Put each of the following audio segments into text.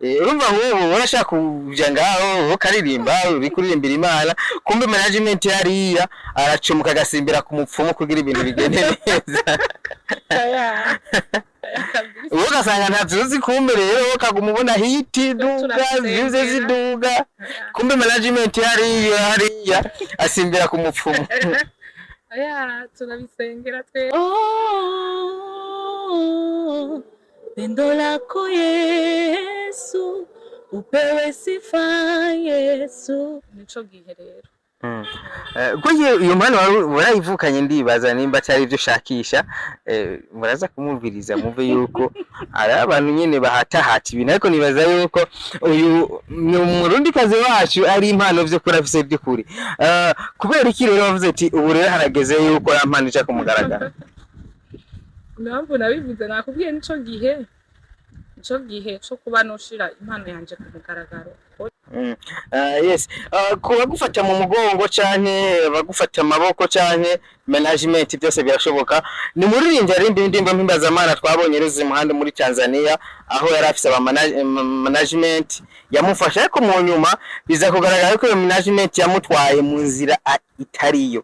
Urumva nk'ubu urashaka kuja ngaho ukaririmba, uri kuririmbira Imana, kumbe management hariya aracomuka agasimbira ku mupfumu kugira ibintu bigende neza. Oya. Oya kabisa. Ubu ugasanga ntavyo uzi, kumbe rero ukaguma ubona hit iduga, views Turasengera. ziduga, kumbe management hariya hariya asimbira ku mupfumu. Oya, turabisengera twe. Oh, pendo lako Yesu, upewe sifa Yesu. Nico gihe rero. Ko iyo mpano wari warayivukanye, ndibaza nimba atari ibyo ushakisha. Muraza kumwumviriza muve yuko ari abantu nyene bahatahata ibintu, ariko nibaza yuko uyu ni umurundikazi wacu, ari impano vyo kuri afise by'ukuri. Kubera iki rero wavuze ati ubu rero harageze yuko ya mpano ija kumugaragara? Impamvu nabivuze nakubwiye, nico gihe co kuba noshira impano yanje ku mugaragaro. Yes. Ku bagufata mu mugongo canke bagufata amaboko canke management, byose birashoboka. Ni muririmbyi arimba indirimbo mpimbazamana twabonye Rose Muhando muri Tanzania, aho yari afise aba management yamufasha, ariko mu nyuma biza kugaragara ko iyo management yamutwaye mu nzira itariyo.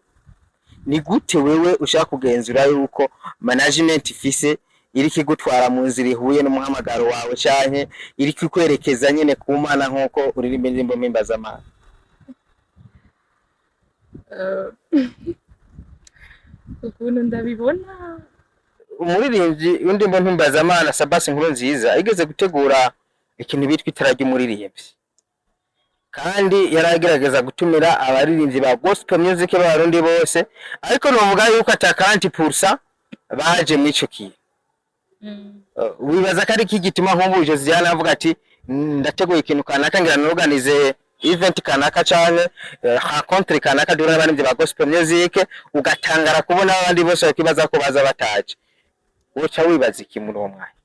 Ni gute wewe ushaka kugenzura yuko management ifise iriko igutwara mu nzira ihuye n'umuhamagaro wawe, canke iriko ikwerekeza nyene ku Mana nk'uko uririmba indirimbo mpimbazamana? Ukuntu ndabibona, Umuririmbyi w'indirimbo mpimbazamana Sabasi Nkurunziza igeze gutegura ikintu bitwa itara ry'umuririmbyi, kandi yaragerageza gutumira abaririmbyi ba gospel music b'Abarundi bose, ariko novuga yuko ata 40% baje mw'ico kintu. Wibaza ko ari iki gituma nk'ubu Josiane avuga ati: "Ndateguye ikintu kanaka, ngira norganize event kanaka canke rencontre kanaka duhura n'abaririmbyi ba gospel music", ugatangara kubona abandi bose bakibaza ko baza bataje? Woca wibaza iki muri uwo mwanya?